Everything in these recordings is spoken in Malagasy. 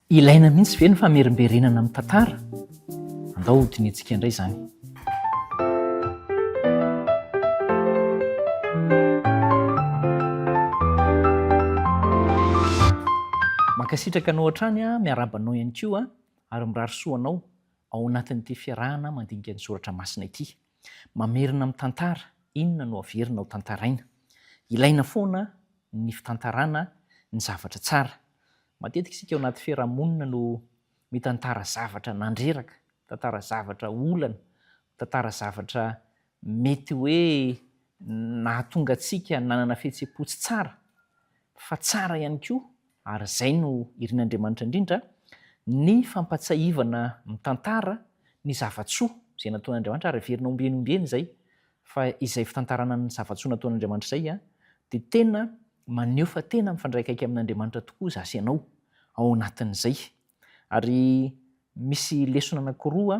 Ilaina mihitsy ve ny famerimberenana amin'ny tantara? Andao hodinihintsika indray izany. Mankasitraka anao hatrany aho, miarahaba anao ihany koa ary mirary soa anao ao anatin'ity fiarahana mandinika ny soratra masina ity. Mamerina amin'ny tantara, inona no averina ho tantaraina? Ilaina foana ny fitantarana ny zavatra tsara. Matetika isika ao anaty fiarahamonina no mitantara zavatra nandreraka, mitantara zavatra olana, mitantara zavatra mety hoe nahatonga antsika nanana fihetseham-po tsy tsara, fa tsara ihany koa, ary izay no irin'Andriamanitra indrindra, ny fampatsiahivana mitantara ny zava-tsoa izay nataon'Andriamanitra, ary averina ombieny ombieny izay, fa izay fitantarana ny zava-tsoa nataon'Andriamanitra izay dia tena maneho fa tena mifandray akaiky amin'Andriamanitra tokoa izaho sy ianao ao anatin'izay. Ary misy lesona anankiroa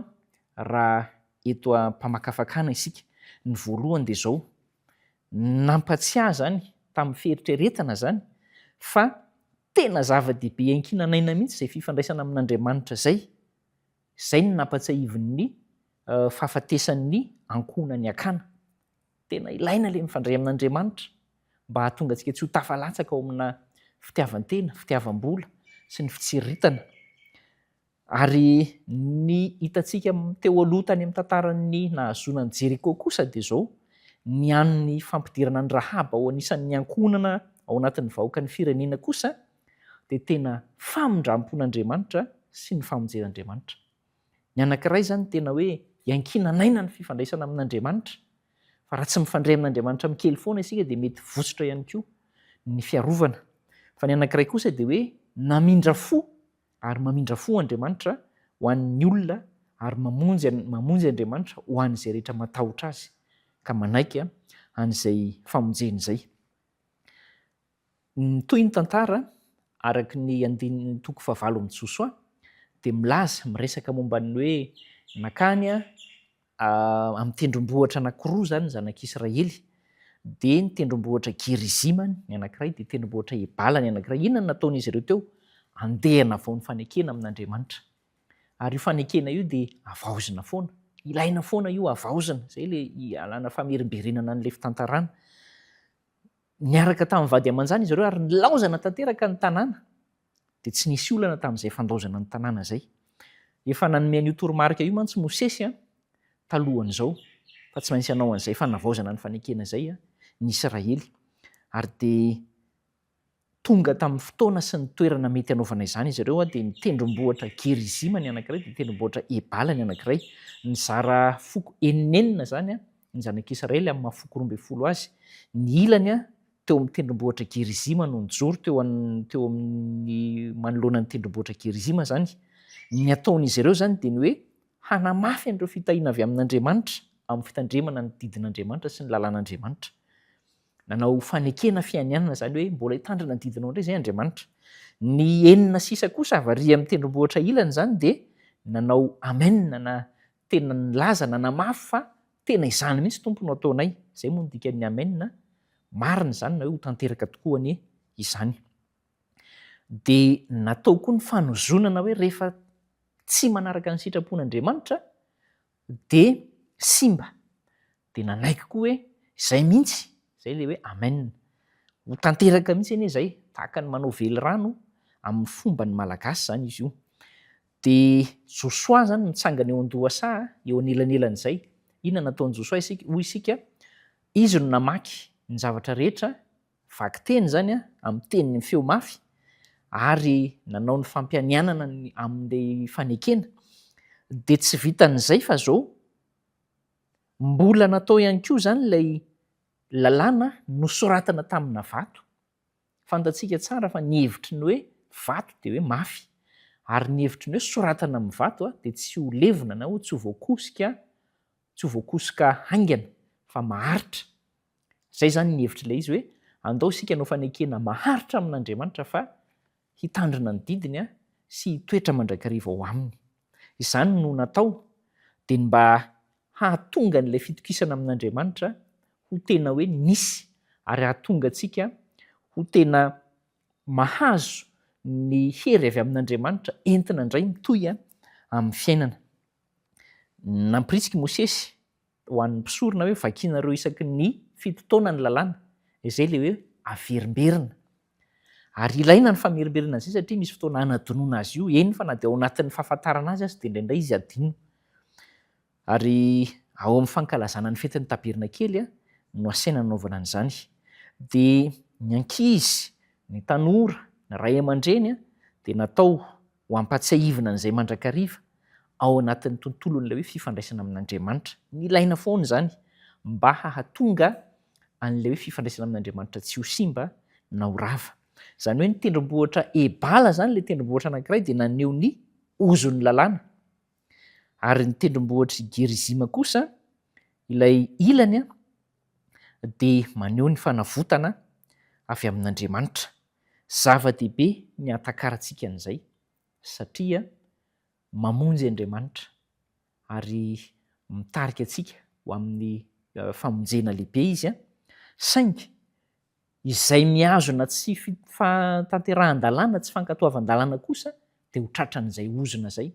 raha eto am-pamakafakana isika. Ny voalohany dia izao, nampatsiahy izany tamin'ny fieritreretana izany fa tena zava-dehibe iankinan'aina mihitsy izay fifandraisana amin'Andriamanitra izay. Izay no nampatsiahivin'ny fahafatesan'ny ankohonan'i Akana. Tena ilaina ilay mifandray amin'Andriamanitra mba hahatonga antsika tsy ho tafalatsaka ao amina fitiavan-tena, fitiavam-bola sy ny fitsiriritana. Ary ny hitantsika teo aloha tany amin'ny tantaran'ny nahazoana an'i Jeriko kosa dia izao, ny an'ny fampidirana an'i Rahaba ho anisan'ny ankohonana ao anatin'ny vahoakan'ny firenena kosa dia tena famindram-pon'Andriamanitra sy ny famonjen'Andriamanitra. Ny anankiray izany tena hoe iankinan'aina ny fifandraisana amin'Andriamanitra, fa raha tsy mifandray amin'Andriamanitra amin'ny kely foana isika dia mety votsotra ihany koa ny fiarovana. Fa ny anankiray kosa dia hoe namindra fo ary mamindra fo Andriamanitra ho an'ny olona ary mamonjy mamonjy Andriamanitra ho an'izay rehetra matahotra Azy ka manaiky an'izay famonjeny izay. Mitohy ny tantara, araka ny andininy toko fahavalo amin'ny Josoa, dia milaza, miresaka momba ny hoe nankany amin'ny tendrombohitra anankiroa izany ny zanak'Israely, dia ny tendrombohitra Gerizima ny anankiray, dia tendrombohitra Ebala ny anankiray. Inona no nataon'izy ireo teo? Andeha hanavao ny fanekena amin'Andriamanitra. Ary io fanekena io dia havaozina foana. Ilaina foana io havaozina. Izay ilay ialana famerimberenana an'ilay fitantarana. Niaraka tamin'ny vady aman-janany izy ireo ary nilaozana tanteraka ny tanàna. Dia tsy nisy olana tamin'izay fandaozana ny tanàna izay. Efa nanome an'io toromarika io mantsy Mosesy talohan'izao, fa tsy maintsy hanao an'izay fanavaozana ny fanekena izay ny Israely. Ary dia tonga tamin'ny fotoana sy ny toerana mety hanaovana izany izy ireo, dia ny tendrombohitra Gerizima ny anankiray, dia ny tendrombohitra Ebala ny anankiray. Nizara foko eninenina izany ny zanak'Israely amin'ny maha foko 12 azy. Ny ilany teo amin'ny tendrombohitra Gerizima no nijoro teo teo amin'ny manoloana ny tendrombohitra Gerizima izany. Ny ataon'izy ireo izany dia ny hoe hanamafy an'ireo fitahiana avy amin'Andriamanitra amin'ny fitandremana ny didin'Andriamanitra sy ny lalàn'Andriamanitra. Nanao fanekena fianianana izany hoe mbola hitandrina ny didinao indray izay Andriamanitra. Ny enina sisa kosa avy ary amin'ny tendrombohitra ilany izany dia nanao amen na tena nilaza nanamafy fa tena izany mihitsy Tompo no ataonay. Izay moa no dikan'ny amen, marina izany na hoe ho tanteraka tokoa anie izany. Dia natao koa ny fanozonana hoe rehefa tsy manaraka ny sitrapon'Andriamanitra dia simba. Dia nanaiky koa hoe izay mihitsy, izay ilay hoe amen. Ho tanteraka mihitsy anie izay, tahaka ny manao velirano amin'ny fomban'ny Malagasy izany izy io. Dia Josoa izany mitsangana eo an-dohasaha, eo anelanelan'izay. Inona nataon'i Josoa isika? Hoy isika, izy no namaky ny zavatra rehetra Vakiteny izany amin'ny teny feo mafy ary nanao ny fampianianana ny amin'ilay fanekena. Dia tsy vitan'izay fa izao, mbola natao ihany koa izany ilay lalàna nosoratana tamina vato. Fantatsika tsara fa ny hevitry ny hoe vato dia hoe mafy, ary ny hevitry ny hoe soratana amin'ny vato dia tsy ho levona na hoe tsy ho voakosika, tsy ho voakosoka haingana fa maharitra. Izay izany ny hevitr'ilay izy hoe andao isika hanao fanekena maharitra amin'Andriamanitra fa hitandrina ny didiny sy hitoetra mandrakariva ao aminy. Izany no natao dia ny mba hahatonga an'ilay fitokisana amin'Andriamanitra ho tena hoe nisy ary hahatonga antsika ho tena mahazo ny hery avy amin'Andriamanitra entina indray mitohy amin'ny fiainana. Nampirisika i Mosesy ho an'ny mpisorona hoe vakinareo isaky ny fito taona ny lalàna, izay ilay hoe averimberina. Ary ilaina ny famerimberena an'izay satria misy fotoana hanadinoana azy io, eny fa na dia ao anatin'ny fahafantarana azy aza dia indraindray izy adino. Ary ao amin'ny fankalazana ny fetin'ny tabernakely no asaina nanaovana an'izany. Dia ny ankizy, ny tanora, ny ray aman-dreny dia natao ho ampatsiahivina an'izay mandrakariva ao anatin'ny tontolon'ilay hoe fifandraisana amin'Andriamanitra. Nilaina foana izany mba hahatonga an'ilay hoe fifandraisana amin'Andriamanitra tsy ho simba na ho rava. Izany hoe ny tendrombohitra Ebala izany, ilay tendrombohitra anankiray dia naneho ny ozon'ny lalàna. Ary ny tendrombohitr'i Gerizima kosa, ilay ilany, dia maneho ny fanavotana avy amin'Andriamanitra. Zava-dehibe ny hahatakarantsika an'izay, satria mamonjy Andriamanitra ary mitarika antsika ho amin'ny famonjena lehibe Izy, saingy Izay mihazona tsy fitanterahan-dalàna, tsy fankatoavan-dalàna kosa dia ho tratran'izay ozona izay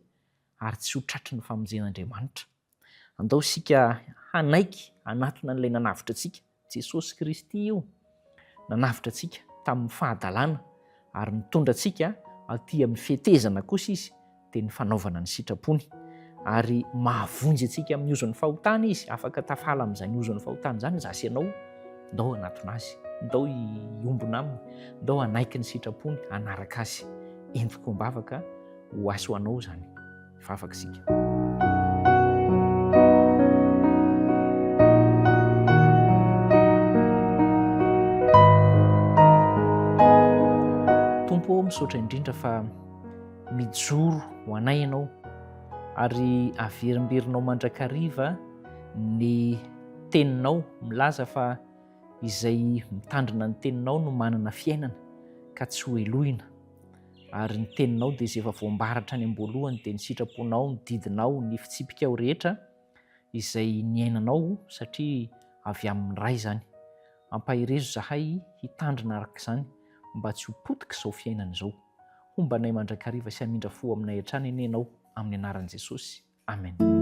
ary tsy ho tratry ny famonjen'Andriamanitra. Andao isika hanaiky hanatona an'ilay nanavotra antsika, Jesosy Kristy io, nanavotra antsika tamin'ny fahadalana ary mitondra antsika aty amin'ny fetezana kosa Izy dia ny fanaovana ny sitrapony. Ary mahavonjy antsika amin'ny ozon'ny fahotana izy, afaka tafala amin'izany ozon'ny fahotana izany izaho sy ianao, ndao hanatona azy, ndao hiombona aminy, ndao hanaiky ny sitrapony, hanaraka azy. Entiko am-bavaka ho ahy sy ho anao izany. Hivavaka isika. Tompo ô, misaotra indrindra fa Mijoro ho anay Ianao ary averimberinao mandrakariva ny teninao milaza fa izay mitandrina ny teninao no manana fiainana ka tsy ho helohina. Ary ny teninao dia izay efa voambara hatrany am-boalohany dia ny sitraponao, ny didinao, ny fitsipikao rehetra izay niainanao satria avy amin'ny Ray izany. Ampaherezo izahay hitandrina araka izany mba tsy ho potika izao fiainana izao. Homba anay mandrakariva sy hamindra fo aminay hatrany anie Ianao amin'ny anaran'i Jesosy. Amen.